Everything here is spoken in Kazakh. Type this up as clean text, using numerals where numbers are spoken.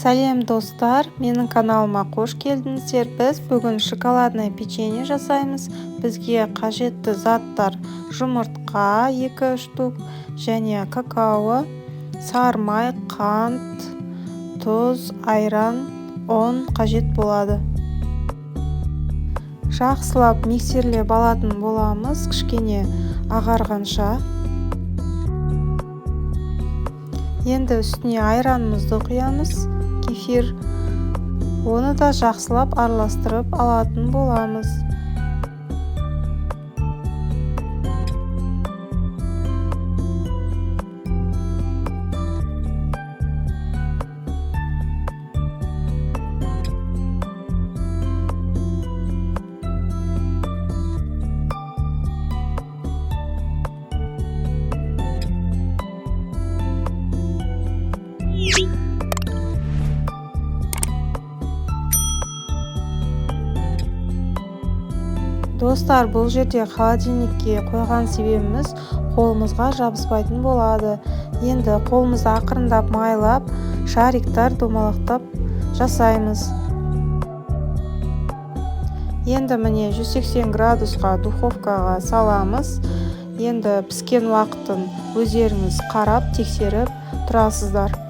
Сәлем, достар! Менің каналыма қош келдіңіздер! Біз бүгін шоколадное печенье жасаймыз. Бізге қажетті заттар: жұмыртқа 2 штук және какао, сары май, қант, тұз, айран, ұн қажет болады. Жақсылап миксерлеп алатын боламыз, кішкене ағарғанша. Енді үстіне айранымызды құямыз, кефир. Оны да жақсылап араластырып алатын боламыз. Достар, бұл жерде холодильникке қойған себебіміз, қолымызға жабыспайтын болады. Енді қолымызды ақырындап майлап, шариктар домалақтап жасаймыз. Енді, міне, 180 градусқа духовкаға саламыз. Енді піскен уақытын өздеріңіз қарап, тексеріп тұрасыздар.